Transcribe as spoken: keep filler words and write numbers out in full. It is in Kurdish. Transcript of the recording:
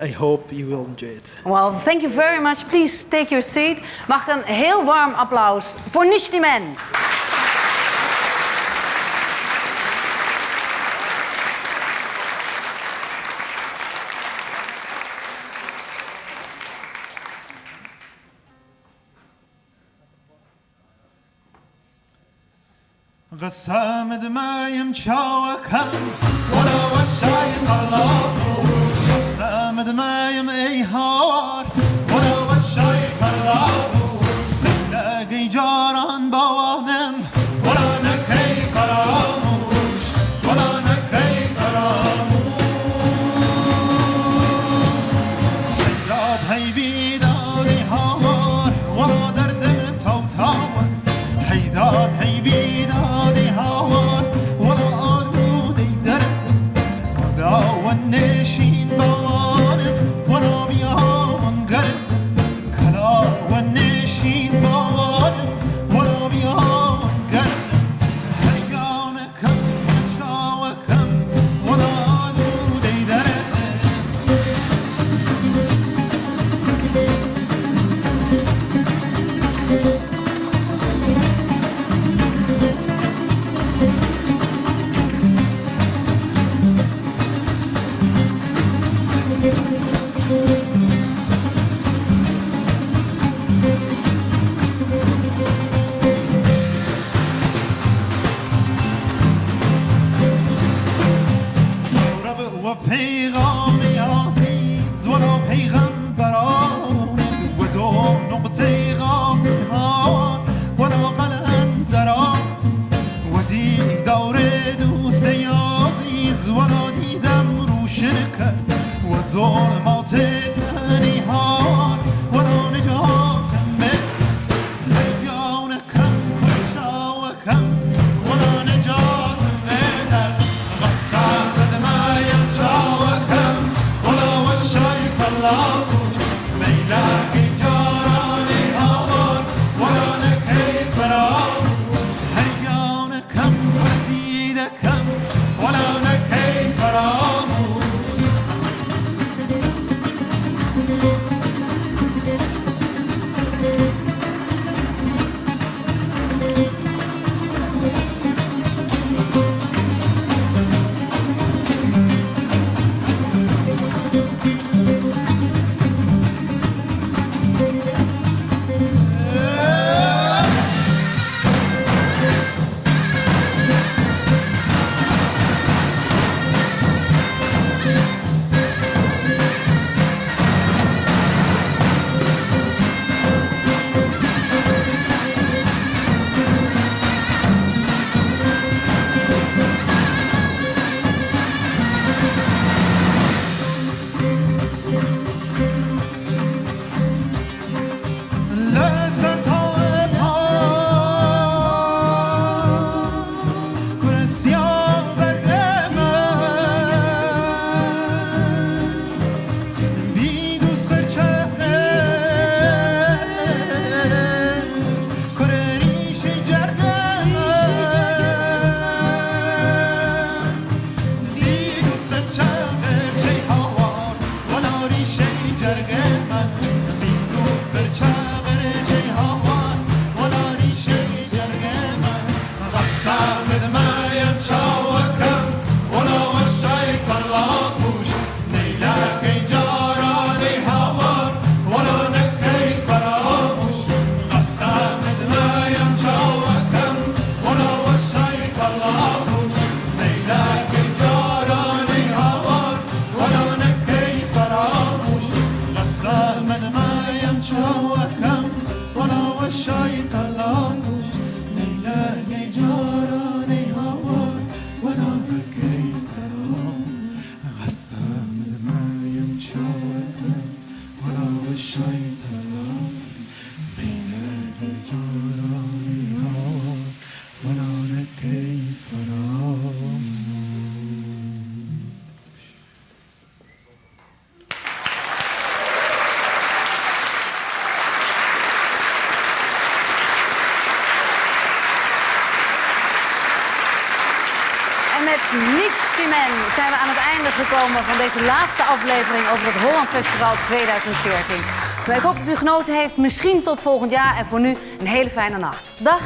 I hope you will enjoy it. Well, thank you very much. Please take your seat. Mag ik een heel warm applaus voor Nishtimen. Qesem dimayim çawekem, wela weşayî qelabûş. Qesem dimayim ey hawar, wela weşayî qelabûş. Legî caran bawanim, wela nekey feramûş, wela nekey feramûş. Yad heyvî dadî hawar, wela derdim tewtawe. Heydad heyvî dadî hawar, wela alûdî der. Wela we nêşîn bawanim, wela biya wan germ. Kela we nêşîn bawanim, wela biya wan germ. Her yane Reb we peyxamê azîz, wela peyxembera we do nuqteyê xafî hawar, wela qelenderat. We dî dawrê dûstê azîz, wela dîdem rûşin kir, we zolmatê tenî hawar, wela nicatem me. Heya we nekem, we çawe kem, wela necat me der. Qesem dimayim çawe kem, wela weşayî qelabûş. Meylakê caranê hawar, wela nekey feramûş. Heya we nekem, we dîde kem, wela nekey feramûş. Em ê Stimmen, zijn we aan het einde gekomen van deze laatste aflevering over het Holland Festival tweeduizend veertien. Maar ik hoop dat u genoten heeft. Misschien tot volgend jaar en voor nu een hele fijne nacht. Dag!